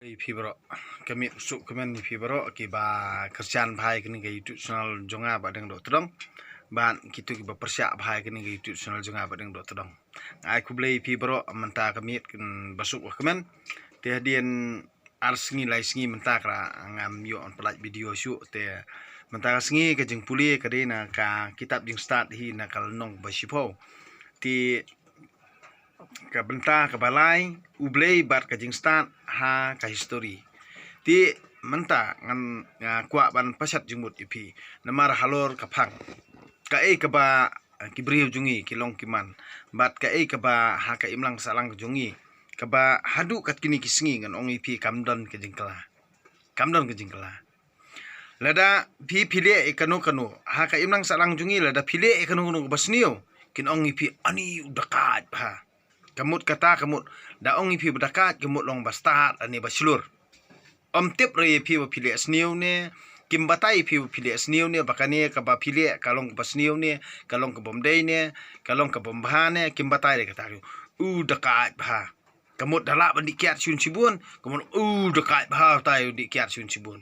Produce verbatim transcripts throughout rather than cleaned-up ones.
Ïa phi baroh, ka miet u suk kmen ïa phi baroh kiba kyrshan bha ïa kane ka YouTube channel jong nga Bah Deng Dohtdong. Bad kito kiba pyrshah bha ïa kane ka YouTube channel jong nga Bah Deng Dohtdong. Nga ai khublei ïa phi baroh mynta ka miet, mm, ba suk ba kmen. Te hadien ar sngi lai sngi mynta ka ngam ïoh ban pynlait video shuh te mynta ka sngi ka jingpule ka dei na ka kitab Jingstad hi na ka lynnong ba shiphew. Te ka bynta kaba lai, U Blei bad ka jingstad ha ka histori. Te mynta ngan, nga kwah ban pashat jingmut ïa phi namar halor ka phang kaei kaba, eh, ki briew jong ngi ki long ki man, bad kaei kaba ha ka imlang sahlang jong ngi kaba haduh kat kine ki sngi ngan ong ïa phi kam don ka jingkylla. Kam don ka jingkylla. Lada phi phi leh ïa kano kano ha ka imlang sahlang jong ngi, lada phi leh ïa kano kano kaba sniew, kin ong ïa phi, ani u dakaid bha. Ka mut kata, ka mut da ong ïa phi ba dakaid, ka mut long ba stad lane ba shlur. Ym tip re ïa phi ba phi leh sniew ne, kim batai ïa phi ba phi leh sniew ne, ba kane kaba phi leh ka long kaba sniew ne, ka long kabym dei ne, ka long kabym bha ne, kim batai re kata. U dakaid bha. Ka mut da lah ban dih kiad shun shibun, ka mut u dakaid bha utai u dih kiad shun shibun.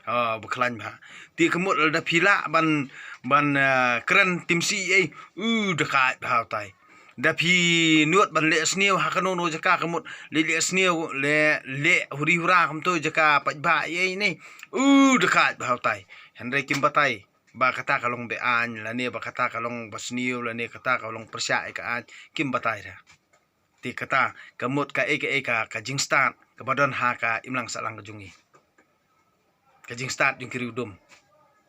Ha, ba khlaiñ bha. Te ka mut lada phi lah ban, ban, eh, kren timsi ei, u dakaid bha utai. Da phi nud ban leh sniew ha kano kano jaka, ka mut leh leh sniew, leh leh huri hura kumto jaka paidbah ei ne, u dakaid bha utai. Hynrei kim batai ba kata ka long be-aiñ lane ba kata ka long ba sniew lane kata ka long pyrshah ïa ka aiñ, kim batai re. Te kata ka mut kaei kaei ka, ka jingstad kaba don ha ka imlang sahlang ka jong ngi. Ka jingstad jong ki riewdum.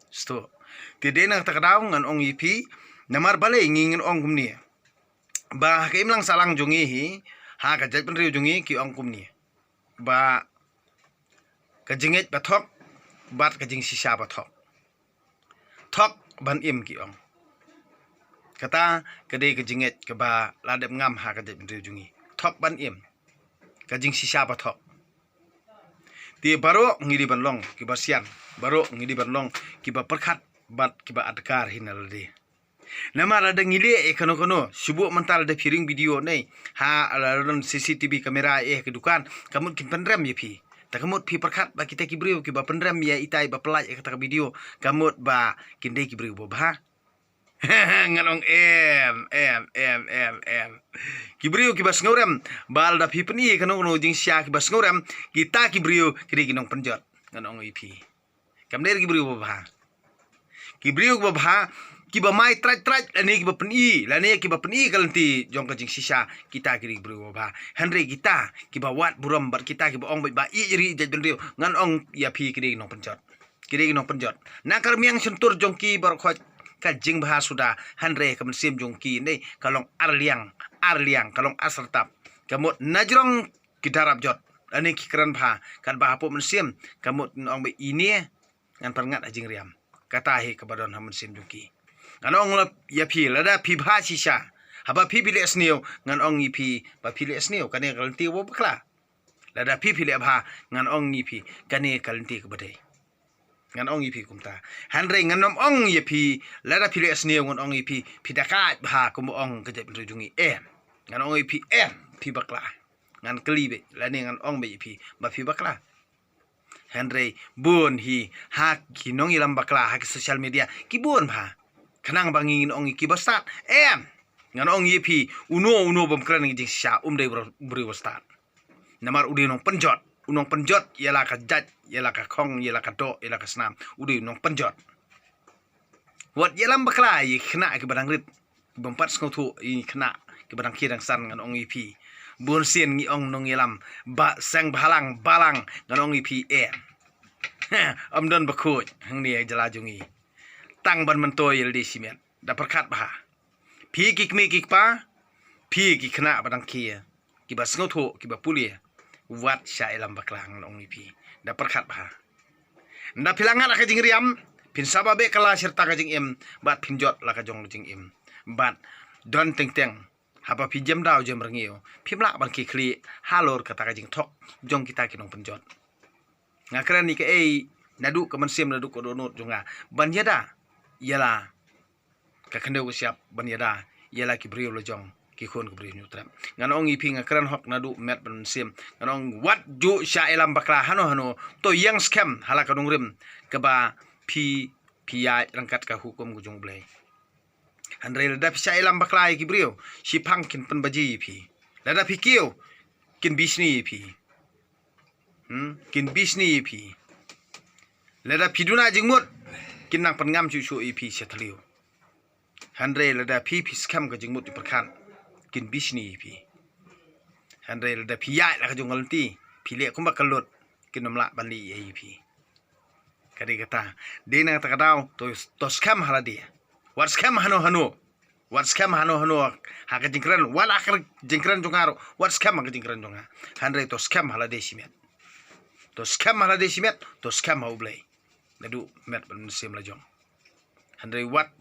Sto. Te dei na kata ka daw ngan ong ïa phi, namar balei ngi ngan ong kumne. Ba ha ka imlang sahlang jong ngi hi, ha ka jaitbynriew jong ngi ki ong kumne. Ba ka jingngeit ba thok bad ka jingshisha ba thok. Thok ban im ki ong. Kata ka dei ka jingngeit kaba la dep ngam ha ka jaitbynriew jong ngi. Thok ban im. Ka jingshisha ba thok. Te baroh ngi dei ban long kiba sian, baroh ngi dei ban long kiba pyrkhat bad kiba adkar hi na lade. Namar lada ngi leh ïa kano kano, shu buh mynta lada phi ring video ne, ha, lada don C C T V camera ïa ka dukan, ka mut kin pynrem ïa phi. Te ka mut phi pyrkhat ba kita ki briew kiba pynrem ïa itai ba pynlait ïa kata ka video, ka mut ba kin dei ki briew ba bha. Ngan ong em, em, em, em, em. Ki briew kiba sngewrem, ba lada phi pyni ïa kano kano jingshisha kiba sngewrem, kita ki briew ki dei ki nongpynjot. Ngan ong ïa phi. Kam dei ki briew ba bha. Ki briew ba bha, kiba mai trait trait, lane kiba pyni, lane kiba pyni ka lynti jong ka jingshisha, kita ki dei ki briew ba bha. Hynrei kita kiba wad burom bad kita kiba ong beit ba ïeit ri jaitbynriew, ngan ong ïa phi ki dei ki nongpynjot. Ki dei ki nongpynjot. Na ka rmiang shyntur jong ki baroh khoit ka jingbha suda, hynrei ka mynsiem jong ki ne ka long arliang, arliang, ka long arsyrtap. Ka mut na jrong ki darap jot, lane ki kren bha, katba hapoh mynsiem ka mut ngan ong beit ine ngan pynngat ha jingriam. Kata hi kaba don ha mynsiem jong ki. Ngan ong ïa phi, lada phi bha shisha, haba phi phi leh sniew, ngan ong ïa phi ba phi leh sniew, kane ka lynti ba bakla. Lada phi phi leh bha, ngan ong ïa phi, kane ka lynti kaba dei. Ngan ong ïa phi kumta. Hynrei ngan ym ong ïa phi, lada phi leh sniew ngan ong ïa phi, phi dakaid bha kumba ong ka jaitbynriew jong ngi. Em. Ngan ong ïa phi, em, phi bakla. Ngan kylli beit, lane ngan ong beit ïa phi ba phi bakla. Hynrei bun hi ha ki nongïalam bakla ha ki social media, ki bun bha. Khnang ba ngi ngin ong ïa ki ba stad. Em. Ngan ong ïa phi, uno uno bym kren ïa ka jingshisha, um dei briew, briew ba stad. Namar u dei u nongpynjot, u nongpynjot ïa la ka jait, ïa la ka khong, ïa la ka doh, ïa la ka snam. U dei u nongpynjot. Wat ïalam bakla ïa ki khynnah kiba dang rit, kibym pat sngewthuh, ïa ki khynnah kiba dang khie dang san, ngan ong ïa phi. Bun sien ngi ong nongïalam ba seng bhalang balang, ngan ong ïa phi, eh. Ym don ba khuid hangne ha jylla jong ngi. Tang ban myntoi ïa lade shimet. Da pyrkhat bha. Phi ki kmie ki kpa, phi ki khynnah ba dang khie, kiba sngewthuh, kiba pule, wat shah ïalam bakla, ngan ong ïa phi. Da pyrkhat bha. Nda phi la ngat la ka jingriam, phin saba beh kylla shirta ka jingim, bad phin jot la ka jong ka jingim. Bad don teng teng, haba phi jem daw jem rngiew, phim lah ban khie khlieh halor kata ka jingthok jong kita ki nongpynjot. Nga kren ïa kaei naduh ka mynsiem, naduh ka dohnud jong nga ban ïada ïa la ka khyndew ka shyiap, ban ïada ïa la ki briew la jong, Ki khun ka Bri Hynñiewtrep. Ngan ong ïa phi, nga kren hok naduh met ban mynsiem. Ngan ong wat ju shah ïalam bakla hano hano. To ïeng skhem ha la ka nongrim kaba phi, phi ïaid ryngkat ka hukum ka jong U Blei. Hynrei lada phi shah ïalam bakla ïa ki briew, shiphang kin pynbaji ïa phi. Lada phi kiew, kin bishni ïa phi. Hmm? Kin bishni ïa phi. Lada phi duna jingmut, kin nang pynngam shuh shuh ïa phi sha thliew. Hynrei lada phi, phi skhem ka jingmut jingpyrkhat, kin bishni ïa phi. Hynrei lada phi ïaid la ka jong ka lynti, phi leh kumba ka lut, kin ym lah ban leh ei ei ïa phi. Ka dei kata, dei na kata ka daw, to, to skhem ha lade. Wat skhem hano hano. Wat skhem hano hano ha ka jingkren, wat ha ka jingkren jong nga ruh, wat skhem ha ka jingkren jong nga. Hynrei to skhem ha lade shimet. To skhem ha lade shimet, to skhem ha U Blei. Naduh met ban mynsiem la jong. Hynrei wat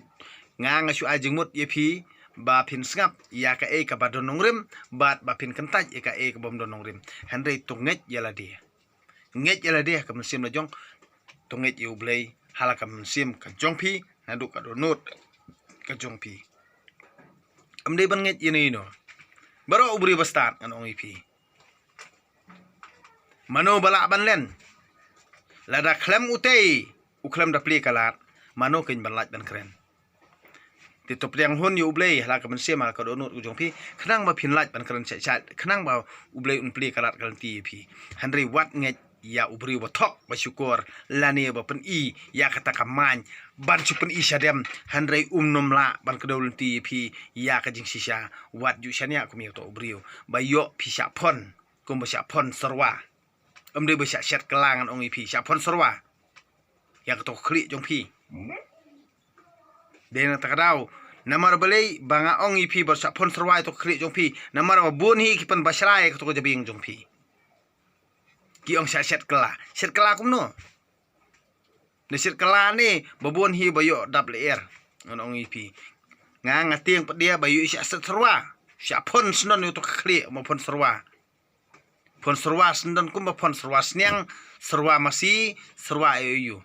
nga, nga shu ai jingmut ïa phi ba phin sngap ïa kaei kaba don nongrim, bad ba phin kyntait ïa kaei ka bym don nongrim. Hynrei to ngeit ïa lade. Ngeit ïa lade ha ka mynsiem la jong. To ngeit ïa U Blei ha la ka mynsiem ka jong phi, naduh ka dohnud ka jong phi. Ym dei ban ngeit ïa no ïa no. Baroh u briew bastad, ngan ong ïa phi. Mano ba lah ban len? Lada khlem utei u khlem da plie ka lad, mano kein ban lait ban kren? Te to pdiang hun ïa U Blei ha la ka mynsiem, ha la ka dohnud ka jong phi, khnang ba phin lait ban kren shait shait, khnang ba U Blei un plie ka lad ka lynti ïa phi. Hynrei wat ngeit ïa u briew ba thok, ba shukor, lane ba pyni ïa kata ka main ban shu pyni shadem. Hynrei um nym lah ban kdew lynti ïa phi ïa ka jingshisha. Wat ju shaniah kum ïa uto u briew ba ïoh phi shah phon, kumba shah phon syrwa. Ym dei ba shah shet kylla, ngan ong ïa phi, shah phon syrwa ïa kato ka khlieh jong phi. Dei na kata ka daw, namar balei ba nga ong ïa phi ba shah phon syrwa ïa kato ka khlieh jong phi? Namar ba bun hi ki pynbashrai ïa kato ka jabieng jong phi. Ki ong shah shet kylla. Shet kylla kumno? Na shet kylla ne ba bun hi ba ïoh dap lyer. Ngan ong ïa phi, nga, nga tieng pat de ba ïoh shah shet syrwa. Shah phon syndon ïa kato ka khlieh, mo, phon syrwa. Phon syrwa syndon kumba phon syrwa sniang, syrwa masi, syrwa aïu aïu.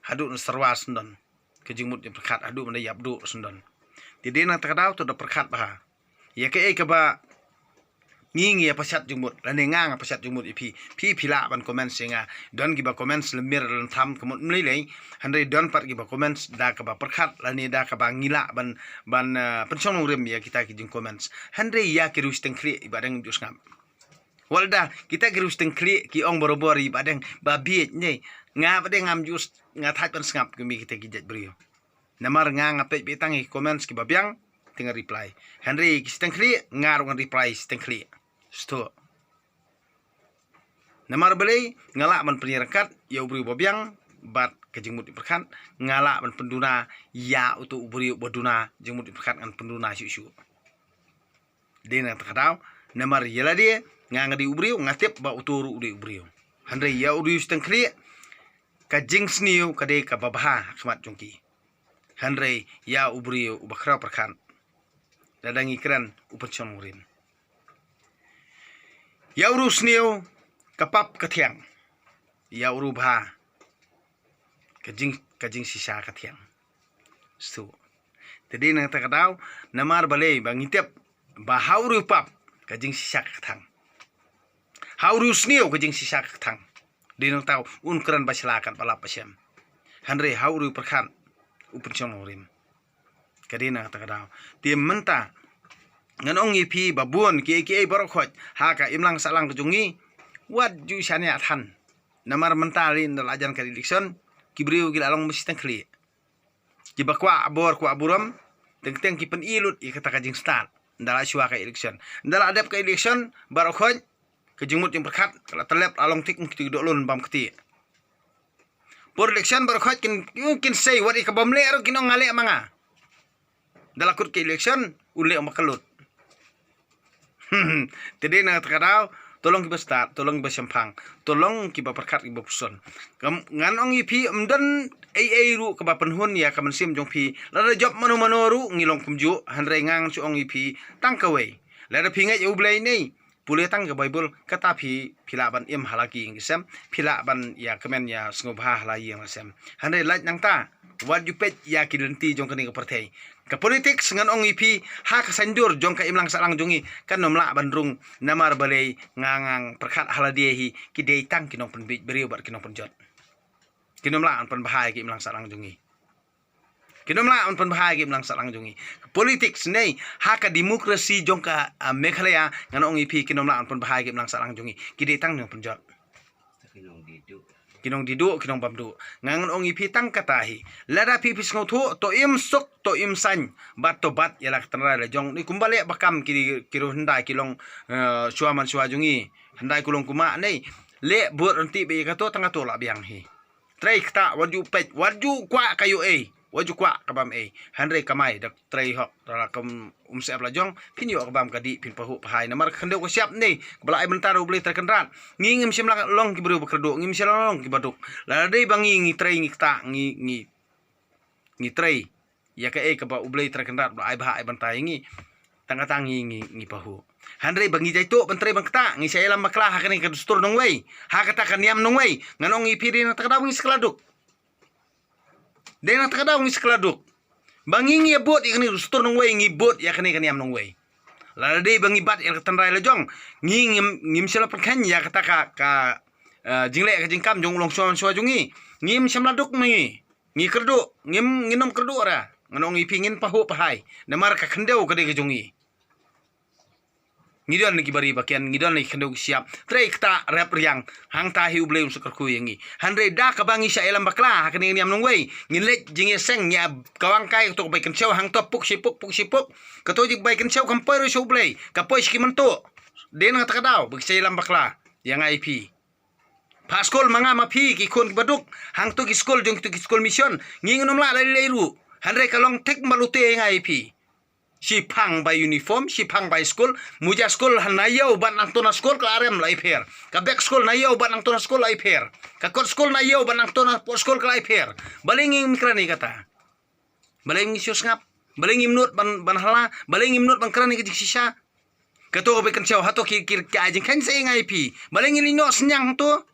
Haduh na syrwa syndon ka jingmut jingpyrkhat, haduh ban da ïap duh syndon. Te dei na kata ka daw to da pyrkhat bha ïa kaei kaba ngi, ngi ïa pashat jingmut, lane nga, nga pashat jingmut ïa phi. Phi, phi lah ban comment ïa nga. Don kiba comment lymir lyntham ka mut mlei lei. Hynrei don pat kiba comment da kaba pyrkhat, lane da kaba ngi lah ban, ban, eh, pynshong nongrim ïa kita ki jingcomment. Hynrei ïa ki riew shiteng khlieh, iba dang ju sngap. Wat lada kita ki riew shiteng khlieh ki ong barabor ïa ba dang ba bieit ne, nga ba dang ngam ju s-, nga thait ban sngap kum ïa kita ki jait briew. Namar nga, nga peit beit tang ïa ki comments kiba biang te nga reply. Hynrei ki shiteng khlieh nga ruh ngan reply shiteng khlieh. Shuh. Namar balei? Nga lah ban pynïaryngkat ïa u briew ba biang bad ka jingmut jingpyrkhat, nga lah ban pynduna ïa uto u briew ba duna jingmut jingpyrkhat, ngan pynduna shuh shuh. Dei na kata ka daw, namar ïa lade nga, nga dei u briew, nga tip ba uto ruh u dei u briew. Hynrei ïa u riew shiteng khlieh, ka jingsniew ka dei kaba bha ha khmat jong ki. Hynrei ïa u briew uba khraw pyrkhat, lada ngi kren, u pynshong nongrim. Ïa u riew sniew ka pap ka thiang. Ïa u riew bha ka jing, ka jingshisha ka thiang. Shuh. Te dei na kata ka daw, namar balei? Ba ngi tip ba ha u riew pap ka jingshisha ka kthang. Ha u riew sniew ka jingshisha ka kthang. Dei na kata un kren ba sla katba lap ba shem. Hynrei ha u riew pyrkhat u pynshong nongrim. Ka dei na kata ka daw. Te mynta ngan ong ïa phi ba bun kiei kiei baroh khoit ha ka imlang sahlang ka jong ngi, wat ju shaniah than. Namar mynta lei ynda la jan ka election, ki briew ki la long ba shiteng khlieh. Kiba kwah bor kwah burom, teng teng ki pyni lut ïa kata ka jingstad ynda la shuwa ka election. Ynda la dep ka election baroh khoit, ka jingmut jingpyrkhat ka la tyllep, la long tik, ki doh lun bam kti. Por election baroh khoit kin, kin sei, wat ïa ka bym leh ruh kin ong nga leh ma nga. Ynda la kut ka election un leh ma ka lut. Te dei na kata ka daw, to long kiba stad, to long kiba shemphang, to long kiba pyrkhat, kiba puson. Kam, ngan ong ïa phi, ym don ei ei ruh kaba pynhun ïa ka mynsiem jong phi. Lada jop mano mano ruh ngi long kumjuh. Hynrei nga ngan shu ong ïa phi tang kawei, lada phi ngeit ïa U Blei ne, pule tang ka Baibl, kata phi, phi lah ban im ha la ki ïing ki sem, phi lah ban ïa kmen ïa sngewbha ha la ïing la sem. Hynrei lait nangta, wat ju peit ïa ki lynti jong kane ka pyrthei. Ka politics ngan ong ïa phi, ha ka saiñdur jong ka imlang sahlang jong ngi kan ym lah ban rung, namar balei? Nga ngan pyrkhat ha lade hi, ki dei tang ki nongpynbeit briew bad ki nongpynjot. Kin ym lah ban pynbha ïa ka imlang sahlang jong ngi. Kin ym lah ban pynbha ïa ka imlang sahlang jong ngi. Politics ne ha ka democracy jong ka, ah, Meghalaya, ngan ong ïa phi, kin ym lah ban pynbha ïa ka imlang sahlang jong ngi. Ki dei tang ki nongpynjot. Ki nongdih duh, ki nongbam duh. Ngan ong ïa phi tang kata hi. Lada phi phi sngewthuh, to im suk, to im saiñ, bad to bat ïa la ka tynrai la jong. Ni kumba leh ba kam ki, ki ruh hyndai ki long, eh, shuwa man shuwa jong ngi. Hyndai ki long kumba ne. Leh bud rynti bad ïa kato tang kato la biang hi. Trei kata, wat ju peit, wat ju kwah ka ïoh ei, wat ju kwah ka bam ei. Hynrei kamai da trei hok, da la kam um sep la jong, phin ïoh ka bam ka dih, phin pahuh pahai. Namar ka khyndew ka shyiap ne, kaba la ai bynta da U Blei Trai Kynrad. Ngi ngim shym la long ki briew ba kyrduh, ngim shym la long ki baduk. Lada dei ba ngi ngi trei ngi kata, ngi, ngi, ngi trei ïa kaei kaba U Blei Trai Kynrad ba ai bha ai bynta ïa ngi. Tang kata ngi, ngi, ngi pahuh. Hynrei ba ngi jaituh ban trei ban kata, ngi shah ïalam bakla ha kane ka dustur nongwei, ha kata ka niam nongwei. Ngan ong ïa phi, dei na kata ka daw ngi sa kylla duk. Dei na kata ka daw ngi sa kylla duk. Ba ngi ngi bud ïa kane ka dustur nongwei, ngi bud ïa kane ka niam nongwei. Lada dei ba ngi bat ïa ka tynrai la jong, ngi ngim, ngim shym la pynkheiñ ïa kata ka, ka, eh, jingleh ka jingkam jong u longshuwa shuwa jong ngi. Ngim shym la duk ngi. Ngi kyrduh, ngim, ngin ym kyrduh ra. Ngan ong ïa phi, ngin pahuh pahai. Namar ka khyndew ka dei ka jong ngi. Ngi don ki bari ba kian, ngi don ki khyndew ki shyiap. Trei kata rep riang. Hangta hi U Blei un sa kyrkhu ïa ngi. Hynrei da kaba ngi shah ïalam bakla ha kane ka niam nongwei, ngin leit jingïaseng, ngi ïa kawang kai kato ka bai kynshew hangto puk shi puk, puk shi puk. Kato jingbai kynshew kam poi ruh sha U Blei, ka poi sha ki mynta. Dei na kata ka daw ba ki shah ïalam bakla ïa nga ïa phi. Pha skul ma nga ma phi, ki khun ki baduk, hangto ki skul jong kito ki skul mission, ngi ngin ym lah lei lei ruh. Hynrei ka long thik bad lute ïa nga ïa phi. Shiphang bai uniform, shiphang bai skul, muja skul ha na ïew bad nangto na skul ka la rem la ipher. Ka bag skul na ïew bad nangto na skul la ipher. Ka kot skul na ïew bad nangto na skul ka la ipher. Balei ngim kren ïa kata? Balei ngi shu sngap? Balei ngim nud ban, ban hala? Balei ngim nud ban kren ïa ka jingshisha? Kato ka bai kynshew, hato ki, ki, ki ai jingkheiñ sa ïa nga ïa phi? Balei ngi lyngngoh synñiang hangto?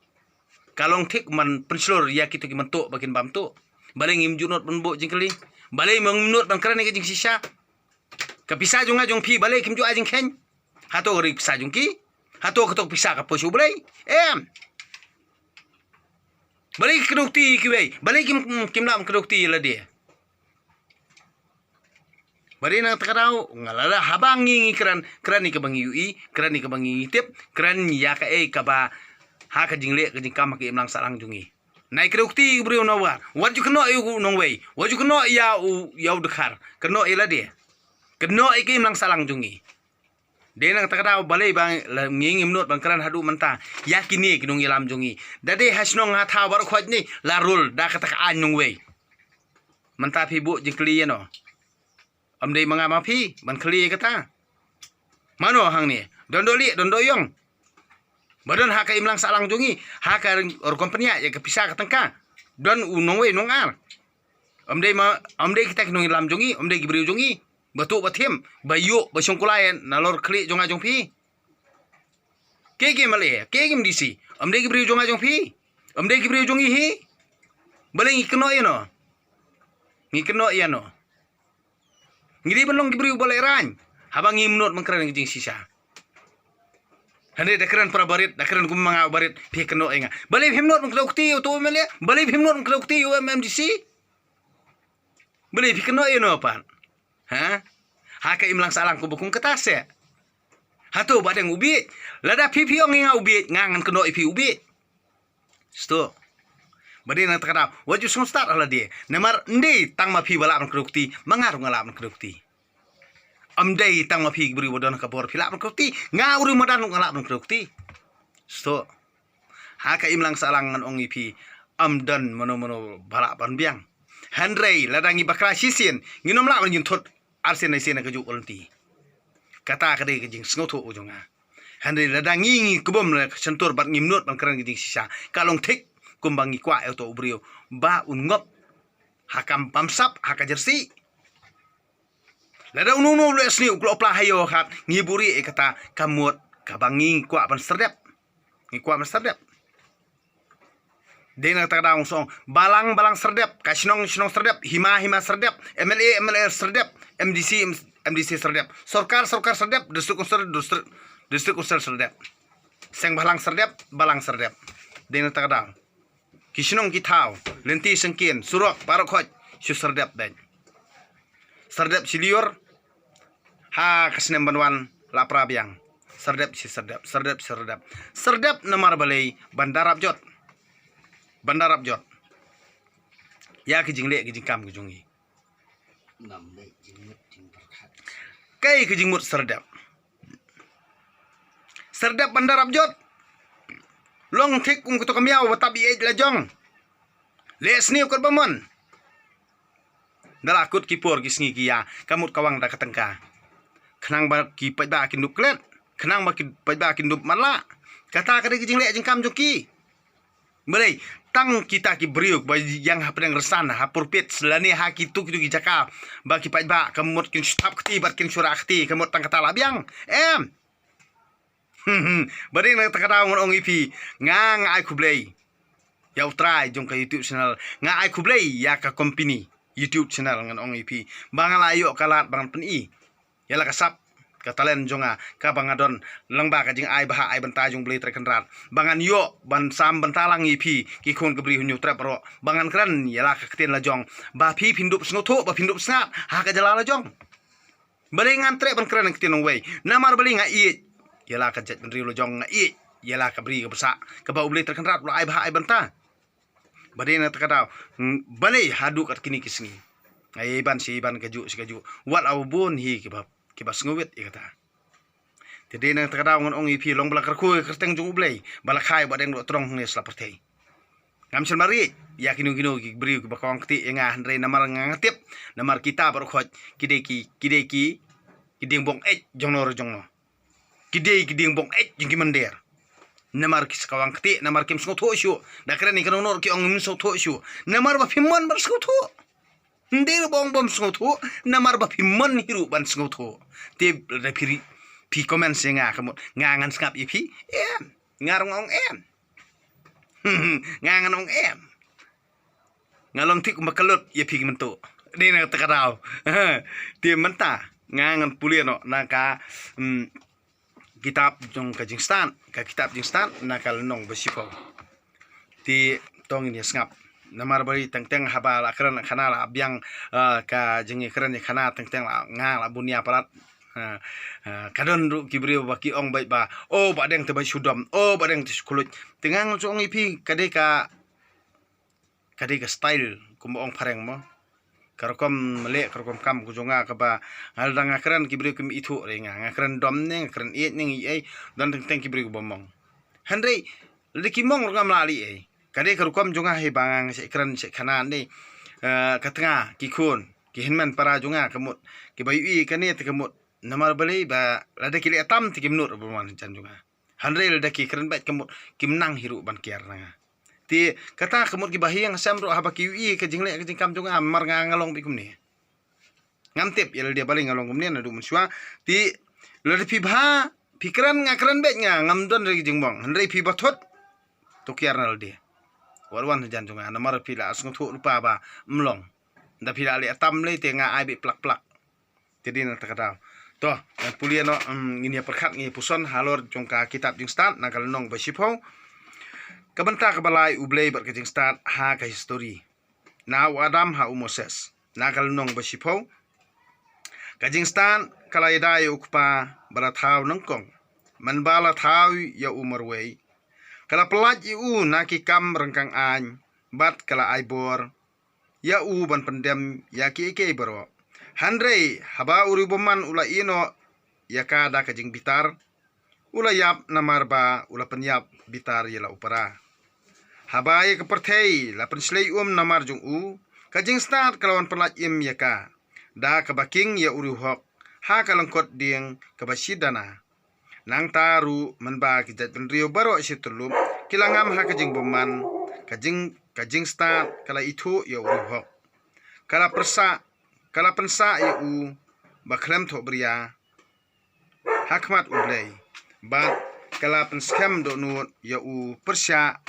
Ka long thik ban pynshlur ïa kito ki mynta ba kin bam to. Balei ngim ju nud ban buh jingkylli? Balei ngim nud ban kren ïa ka jingshisha? Ka pisa jong nga jong phi, balei kim ju ai jingkheiñ? Hato ka ri pisa jong ki? Hato kato ka pisa ka poi sha U Blei? Em. Balei ki kdew kti kiwei? Balei kim, kim lah ban kdew kti ïa lade? Ba dei na kata ka daw, nga la, la haba ngi ngi kren, kren ïa kaba ngi ïohi, kren ïa kaba ngi ngi tip, kren ïa kaei kaba ha ka jingleh ka jingkam ha ka imlang sahlang jong ngi. Nai kdew kti ïa u briew na war, wat ju kynnoh ïa u nongwei, wat ju kynnoh ïa u, ïa u dkhar, kynnoh ïa lade. Kynnoh ïa ka imlang sahlang jong ngi. Dei na kata ka daw balei ba la ngi ngim nud ban kren haduh mynta ïa kine ki nongïalam jong ngi. Da dei ha shnong ha thaw baroh khoit ne la rul da kata ka aiñ nongwei. Mynta phi buh jingkylli ïano? Ym dei ma nga ma phi ban kylli ïa kata. Mano hangne? Don doh lieh, don doh ïong. Ba don ha ka imlang sahlang jong ngi, ha ka rukom pynïaid ïa ka pisa ka tyngka. Don u nongwei nongar. Ym dei ma, ym dei kita ki nongïalam jong ngi, ym dei ki briew jong ngi. Ba tuh ba thim, ba ïuh, ba shong kulai nalor khlieh jong nga jong phi. Kiei ki M L A, kiei ki M D C? Ym dei ki briew jong nga jong phi? Ym dei ki briew jong ngi hi? Balei ngi kynnoh ïano? Ngi kynnoh ïano? Ngi dei ban long ki briew ba lehraiñ. Haba ngim nud ban kren ka jingshisha. Hynrei da kren para barit, da kren kum ma nga barit, phi kynnoh ïa nga. Balei phim nud ban kdew kti ïa uto u M L A? Balei phim nud ban kdew kti ïa u M D C? Balei phi kynnoh ïano pat? Ha? Ha ka imlang sahlang kumba kum kata se. Hato ba dang u bieit? Lada phi phi ong ïa nga u bieit, nga ngan kynnoh ïa phi u bieit. Sto. Ba dei na kata ka daw, wat ju sngewstad ha lade. Namar ym dei tang ma phi ba lah ban kdew kti, ma nga ruh nga lah ban kdew kti. Ym dei tang ma phi ki briew ba don ha ka bor phi lah ban kdew kti, nga u briew madan ruh nga lah ban kdew kti. Sto. Ha ka imlang sahlang ngan ong ïa phi, ym don mano mano ba lah ban biang. Hynrei lada ngi bakla shisien, ngin ym lah ban jynthut arsien arsien ha kajuh ka lynti. Kata ka dei ka jingsngewthuh u jong nga. Hynrei lada ngi ngi kbum la ka shyntur bad ngim nud ban kren ka jingshisha, ka long thik kumba ngi kwah ïa uto u briew ba un ngop ha ka bamsap, ha ka jersey. Lada uno uno u leh sniew u kloi pla ha ïew ha khat, ngi buhrieh ïa kata, ka mut kaba ngi kwah ban serdep. Ngi kwah ban serdep. Dei na kata ka daw nga ong, balang balang serdep, ka shnong shnong serdep, hima hima serdep, M L A M L A serdep. M D C, M-, M D C serdep. Sorkar, sorkar serdep. District Council, district, district Council serdep. Seng balang serdep, balang serdep. Dei na ta ka daw. Ki shnong ki thaw, lynti syngkien, surok, parok khoj, shu serdep dei. Serdep shi lyiur, ha ka snem ban wan la pra biang. Serdep shi serdep, serdep shi serdep. Serdep namar balei ban da rap jot. Ban da rap jot. Ïa ki jingleh ki jingkam ki jong ngi. Ngam leh jingmut jingpyrkhat. Kaei ka jingmut serdep. Serdep ban da rap jot. Long thik kum kato ka miaw ba tap ïeit la jong. Leh sniew kat ba mon. Da la kut ki por ki sngi ki ïa, ka mut ka wang da ka tyngka. Khnang ba ki paidbah kin dup klet. Khnang ba ki paidbah kin dup matlah. Kata ka dei ka jingleh jingkam jong ki. Balei, tang kita ki briew ba ïeng hapdeng ri san, ha pulpit, lane ha kitu kitu ki jaka ba ki paidbah, ka mut kin shu thap kti bad kin shu rah kti, ka mut tang kata la biang. Em. Ba dei na kata ka daw ngan ong ïa phi, nga nga ai khublei ïa U Trai jong ka YouTube channel, nga ai khublei ïa ka company YouTube channel ngan ong ïa phi, ba nga la ïoh ka lad ba ngan pyni ïa la ka sap, ka talent jong nga, kaba nga don, lyngba ka jingai bha ai bynta jong U Blei Trai Kynrad, ba ngan ïoh ban sam bynta lang ïa phi, ki khun ki briew Hynñiewtrep baroh, ba ngan kren ïa la ka ktien la jong, ba phi phin dup sngewthuh, ba phin dup sngap ha ka jylla la jong. Balei ngan treh ban kren ktien nongwei? Namar balei? Nga ïeit ïa la ka jaitbynriew la jong, nga ïeit ïa la ka bri ka bsah kaba U Blei Trai Kynrad u la ai bha ai bynta. Ba dei na kata ka daw, mm, balei haduh kat kine ki sngi, nga ïa ban shi ban kajuh shi kajuh, wat la u bun hi kiba, kiba sngewit ïa kata. Te dei na kata ka daw ngan ong ïa phi, long ba la kyrkhu ïa ka kyrteng jong U Blei, ba la kha ïa u bahdeng dohtrong hangne sla pyrthei. Ngam sngewmar ïa kino kino ki briew kiba kawang kti ïa nga, hynrei namar nga nga tip, namar kita baroh khot ki dei ki, ki dei ki, ki dieng bong eit jong no re jong no. Ki dei ki dieng bong eit jong ki mynder. Namar ki sa kawang kti, namar kim sngewthuh shuh. Da kren ïa kano kano ki ong ngim sngewthuh shuh. Namar ba phim mon ban sngewthuh. Ym dei ba ong bym sngewthuh, namar ba phim mon hi ruh ban sngewthuh. Te lada phi ri, phi comment ïa nga ka mut nga ngan sngap ïa phi. Em, nga ruh nga ong em. Nga ngan ong em. Nga long thik kumba ka lut ïa phi ki mynta. Dei na kata ka daw. Te mynta nga ngan pule noh na ka, mm, kitab jong ka Jingstad, ka kitab Jingstad na ka lynnong ba shiphew. Te to ngin ïa sngap. Namar ba ri teng teng haba la kren khana la biang, eh, ka jingïakren ïa khana teng teng la nga la bun ïa palat. Eh, eh, ka don ruh ki briew ba ki ong beit ba, "Oh, Bahdeng te beit shu dom, oh, Bahdeng te shu khluit." Te nga ngan shu ong ïa phi, ka dei ka, ka dei ka style, kumba ong phareng mo. Ka rukom leh, ka rukom kam ka jong nga kaba, nga lada nga kren ki briew kim ithuh re nga, nga kren dom ne, nga kren ïeit ne, ngi ei, don teng teng ki briew kiba mong. Hynrei lada ki mong ruh ngam lah leh ei. Ka dei ka rukom jong nga hi ba nga nga shu kren shu khana ne. Eh, ka tnga ki khun, ki hynmen para jong nga ka mut, kiba ïohi kane te ka mut, namar balei ba lada ki leh tam te kim nud ruh ban wan jan jong nga. Hynrei lada ki kren beit ka mut kim nang hi ruh ban kiar na nga. Te kata ka mut kiba ïeng sem ruh haba ki ïohi ka jingleh ka jingkam jong nga, mar nga nga long beit kumne. Ngam tip ïa lade balei nga long kumne naduh mynshuwa. Te lada phi bha, phi kren, nga kren beit, nga ngam don re ka jingmong. Hynrei phi ba thut, to kiar na lade. Wat wan hajan jong nga, namar phi la sngewthuh lypa ba ym long. Da phi la leh tam lei te nga ai beit plak plak. Te dei na kata ka daw. To, ngan pule noh, em, ngin ïa pyrkhat, ngin ïa puson halor jong ka kitab Jingstad na ka lynnong ba shiphew. Ka bynta kaba lai, U Blei bad ka jingstad ha ka history. Na u Adam ha u Moses. Na ka lynnong ba shiphew. Ka jingstad ka la ïada ïa u kpa ba la thaw nyngkong. Mynba la thaw ïa u marwei, ka la pyllait ïa u na ki kam ryngkang aiñ, bad ka la ai bor ïa u ban pyndem ïa kiei kiei baroh. Hynrei haba u riewbymman u la ïehnoh ïa ka da ka jingbitar, u la ïap namar ba u la pynïap bitar ïa la u para. Haba ïa ka pyrthei la pynshlei um namar jong u, ka jingstad ka la wan pyllait im ïa ka da kaba king ïa u riewhok ha ka lyngkot dieng kaba shi dana. Nangta ruh mynba ki jaitbynriew baroh shi tyllup ki la ngam ha ka jingbymman, ka jing, ka jingstad ka la ithuh ïa u riewhok. Ka la pyrsah, ka la pynsah ïa u ba khlem thohbria ha khmat U Blei. Bad ka la pynskhem dohnud ïa u pyrshah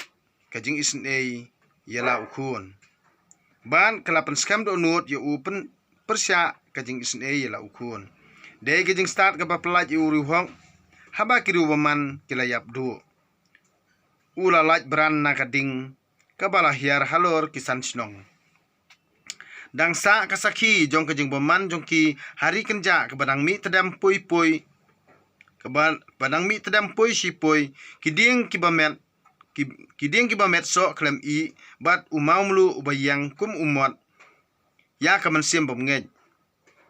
ka jingisynei ïa la u khun. Bad ka la pynskhem dohnud ïa u pyn, pyrshah ka jingisynei ïa la u khun. Dei ka jingstad kaba pyllait ïa u riewhok, haba ki riewbymman ki la ïap duh. U la lait bran na ka ding kaba la hiar halor ki san shnong. Dang sah ka sakhi jong ka jingbymman jong ki ha ri kynjah kaba dang mih tdem poi poi, kaba, ba dang mih tdem poi shi poi, ki dieng kiba met, ki, ki dieng kiba met soh khlem ih, bad u mawmluh uba ïeng kum u mot ïa ka mynsiem bymngeit.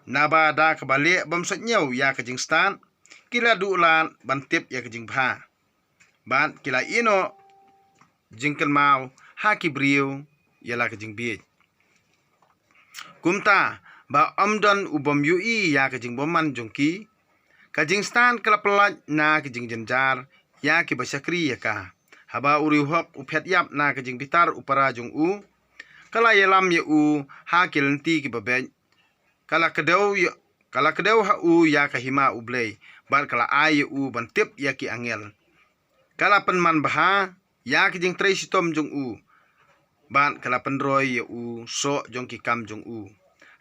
Naba da kaba leh bym sngewthuh ïa ka jingstad, ki la duh lad ban tip ïa ka jingbha, bad ki la ïehnoh jingkynmaw ha ki briew ïa la ka jingbieit. Kumta, ba ym don u bym ïohi ïa ka jingbymman jong ki, ka jingstad ka la pyllait na ka jingjynjar ïa kiba shakri ïa ka. Haba u riewhok u phet ïap na ka jingbitar u para jong u, ka la ïalam ïa u ha ki lynti kiba beit, ka la kdew ïa, ka la kdew ha u ïa ka hima U Blei, bad ka la ai ïa u ban tip ïa ki angel. Ka la pynman bha ïa ki jingtrei shitom jong u, bad ka la pynroi ïa u soh jong ki kam jong u.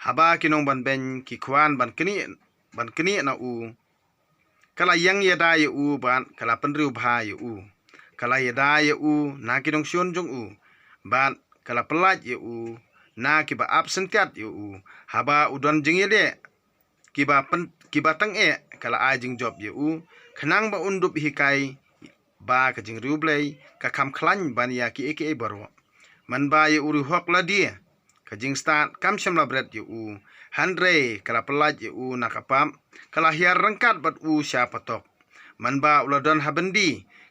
Haba ki nongbanbeiñ ki khwan ban knieh, ban knieh na u, ka la ïeng ïada ïa u, bad ka la pynriewbha ïa u. Ka la ïada ïa u na ki nongshun jong u, bad ka la pyllait ïa u na kiba ap syntiat ïa u. Haba u don jingïaleh kiba pyn-, kiba tyngeh, ka la ai jingjop ïa u, khnang ba un dup hikai ba ka jingriewblei ka kham khlaiñ ban ïa kiei kiei baroh. Mynba ïa u riewhok lade, ka jingstad kam shym la bret ïa u, hynrei ka la pyllait ïa u na ka pap, ka la hiar ryngkat bad u sha patok. Mynba u la don ha byndi,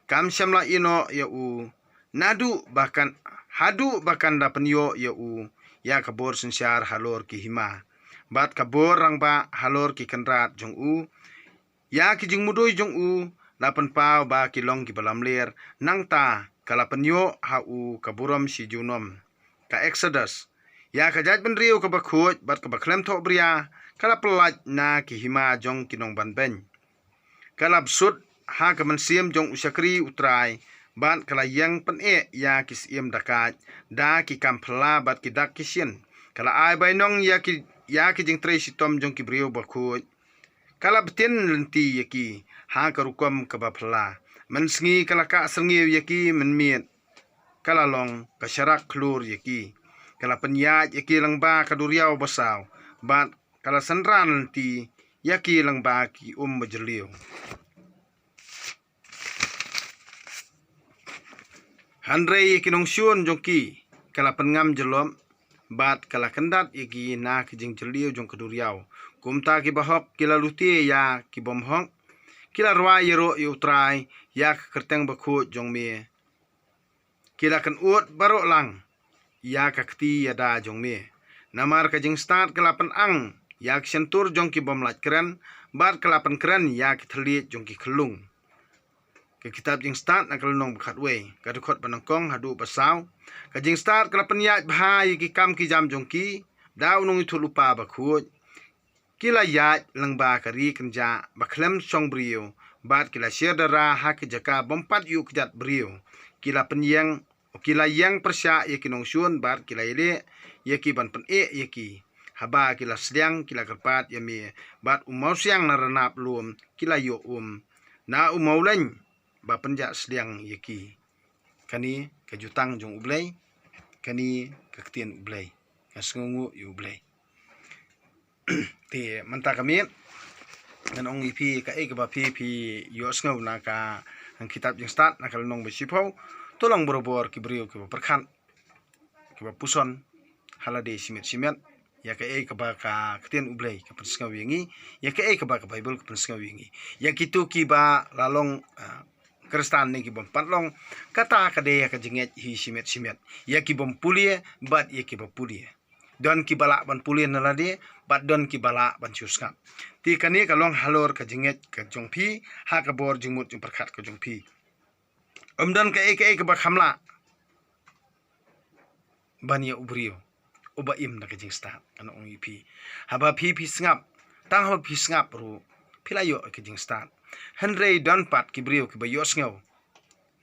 kam shym la ïehnoh ïa u, naduh ba kan, haduh ba kan da pynïoh ïa u ïa ka bor synshar halor ki hima, bad ka bor rangbah halor ki kynrad jong u. Ïa ki jingmudui jong u la pynpaw ba ki long kiba lamler, nangta ka la pynïoh ha u ka burom shi junom. Ka Exodus. Ïa ka jaitbynriew kaba khuid bad kaba khlem thohbria, ka la pyllait na ki hima jong ki nongbanbeiñ. Ka la bsut ha ka mynsiem jong u shakri U Trai, bad ka la ïeng pyneh ïa ki syiem dakait da ki kam phylla bad ki dak ki shin. Ka la ai bainong ïa ki, ïa ki jingtrei shitom jong ki briew bakhuid. Ka la btin lynti ïa ki ha ka rukom kaba phylla. Mynsngi ka la kah syrngiew ïa ki mynmiet. Ka la long ka sharak khlur ïa ki. Ka la pynïaid ïa ki lyngba ka duriaw basaw, bad ka la synran lynti ïa ki lyngba ki um bajylliew. Hynrei ïa ki nongshun jong ki ka la pynngam jyllop, bad ka la kyndat ïa ki na ki jingjylliew jong ka duriaw. Kumta ki bahok ki la lute ïa ki bymhok, ki la rwai ïaroh ïa U Trai ïa ka kyrteng bakhuid jong me. Ki la kynud baroh lang ïa ka kti ïada jong me. Namar ka jingstad ka la pynang ïa ki shyntur jong ki bym lait kren, bad ka la pynkren ïa ki thylliej jong ki khyllung. Ka kitab Jingstad na ka lynnong ba khatwei, ka dkhot ba nyngkong haduh ba saw. Ka jingstad ka la pynïaid bha ïa ki kam ki jam jong ki da u nongïathuhlypa bakhuid. Ki la ïaid lyngba ka ri kynjah ba khlem shong briew, bad ki la sher dara ha ki jaka bym pat ïuh kjat briew. Ki la pynïeng, ki la ïeng pyrshah ïa ki nongshun, bad ki la ïaleh ïa ki ban pyneh ïa ki. Haba ki la sliang, ki la kyrpad ïa me, bad u mawsiang na ranab lum ki la ïoh um, na u mawleiñ ba pynjah sliang ïa ki. Kane ka jutang jong U Blei, kane ka ktien U Blei. Ka sngewnguh ïa U Blei. Te mynta ka miet ngan ong ïa phi kaei kaba phi, phi ïohsngew na ka kitab Jingstad na ka lynnong ba shiphew. To long barabor ki briew kiba pyrkhat, kiba puson ha lade shimet shimet ïa kaei kaba ka ktien U Blei ka pynsngew ïa ngi, ïa kaei kaba ka Baibl ka pynsngew ïa ngi. Ïa kito kiba la long, ah, Khristan ne ki bym pat long, kata ka dei ïa ka jingngeit hi shimet shimet ïa ki bym pule bad ïa kiba pule. Don kiba lah ban pule na lade, bad don kiba lah ban shu sngap. Te kane ka long halor ka jingngeit ka jong phi ha ka bor jingmut jingpyrkhat ka jong phi. Ym don kaei kaei kaba kham lah ban ïa u briew uba im da ka jingstad, ngan ong ïa phi. Haba phi, phi sngap, tang haba phi sngap ruh phi la ïoh ka jingstad. Hynrei don pat ki briew kiba ïohsngew,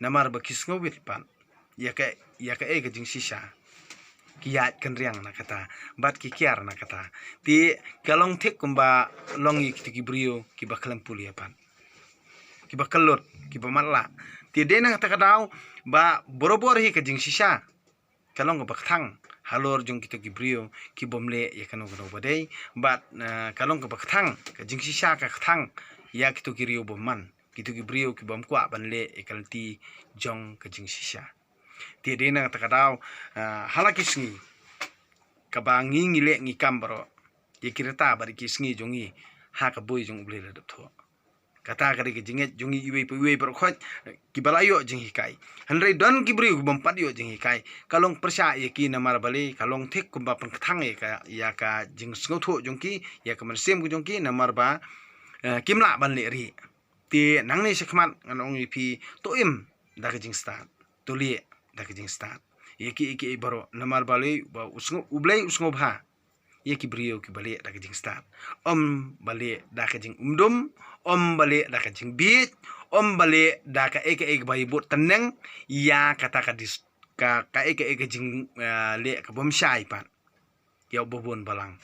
namar ba ki sngewbit pat ïa ka, ïa kaei ka jingshisha. ki ïaid kynriang na kata, bad ki kiar na kata. Te ka long thik kumba long ïa kito ki briew kiba khlem pule pat, kiba kyllut, kiba matlah. Te dei na kata ka daw ba borabor hi ka jingshisha ka long kaba kthang halor jong kito ki briew kibym leh ïa kano kano ba dei, bad, eh, ka long kaba kthang, ka jingshisha ka kthang ïa kito ki briew bymman, kito ki briew kibym kwah ban leh ïa ka lynti jong ka jingshisha. Te dei na kata ka daw, eh, ha la ki sngi kaba ngi ngi leh ngi kam baroh ïa ki rta bad ïa ki sngi jong ngi ha ka bor jong U Blei la dep thoh. Kata ka dei ka jingngeit jong ngi iwei pa iwei baroh khoit, kiba la ïoh jinghikai. Hynrei don ki briew kibym pat ïoh jinghikai. Ka long pyrshah ïa ki namar balei, ka long thik kumba pynkthang ïa ka, ïa ka jingsngewthuh jong ki, ïa ka mynsiem ka jong ki namar ba, eh, kim lah ban leh rieh. Te nangne shakhmat ngan ong ïa phi, to im da ka jingstad, to leh da ka jingstad ïa ki, ïa ki baroh, namar balei, ba u sngew, U Blei u sngewbha ïa ki briew kiba leh da ka jingstad. Ym ba leh da ka jingumdum, ym ba leh da ka jingbieit, ym ba leh da kaei kaei kaba ïa bud tneng ïa kata ka dis-, ka, kaei kaei ka jing, eh, leh kabym shai pat ïa uba bun balang.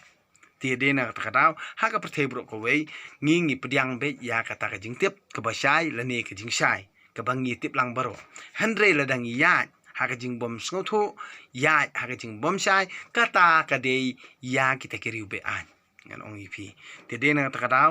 Te dei na kata ka daw ha ka pyrthei baroh kawei ngi ngi pdiang beit ïa kata ka jingtip kaba shai lane ka jingshai kaba ngi tip lang baroh. Hynrei lada ngi ïaid ha ka jingbym sngewthuh, ïaid ha ka jingbym shai, kata ka dei ïa kita ki riewbeiñ aiñ, ngan ong ïa phi. Te dei na kata ka daw,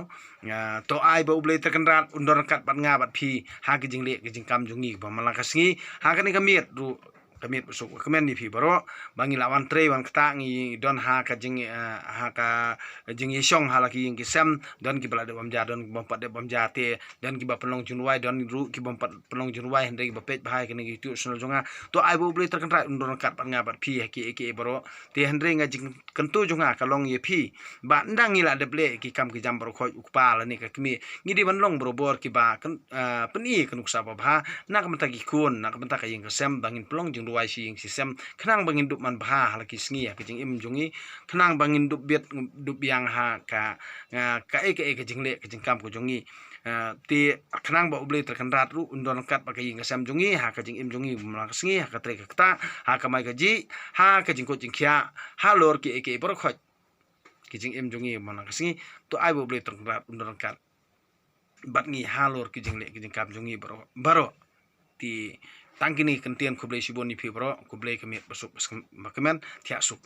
ah, to ai ba U Blei Trai Kynrad un don ryngkat bad nga bad phi ha ka jingleh ka jingkam jong ngi ba man la ka sngi, ha kane ka miet ruh, ka miet ba suk, kmen ïa phi baroh ba ngi la wan trei wan ktah, ngi don ha ka jing, eh, ha ka jingïashong ha la ki ïing ki sem, don kiba la dep bam ja, don kiba pat dep bam ja, te don kiba pynlong jingrwai, don ruh kibym pat pynlong jingrwai, hynrei kiba peit bha ïa kane ka YouTube channel jong nga. To ai ba U Blei Trai Kynrad un don ryngkat bad nga bad phi ha kiei kiei baroh. Te hynrei nga jingkyntu jong nga ka long ïa phi ba ynda ngi la dep leh ki kam ki jam baroh khoit, u kpa lane ka kmie, ngi dei ban long barabor kiba kyn-, ah, pyni ka nuksa babha na ka bynta ki khun, na ka bynta ka ïing ka sem, ba ngin pynlong jingrwai shi ïing shi sem, khnang ba ngin dup man bha ha la ki sngi ha ka jingim jong ngi, khnang ba ngin dup bieit, dup biang ha ka, ah, kaei kaei ka jingleh ka jingkam ka jong ngi. Ah, te khnang ba U Blei Trai Kynrad ruh un don ryngkat bad ka ïing ka sem jong ngi ha ka jingim jong ngi man la ka sngi, ha ka trei ka ktah, ha ka mai ka jih, ha ka jingkhuid jingkhiah, halor kiei kiei baroh khoit ki jingim jong ngi man la ka sngi. To ai ba U Blei Trai Kynrad un don ryngkat bad ngi halor ki jingleh ki jingkam jong ngi baroh, baroh. Te tang kine ki kyntien, khublei shibun ïa phi baroh, khublei, ka miet ba suk ba kmen, thiah suk.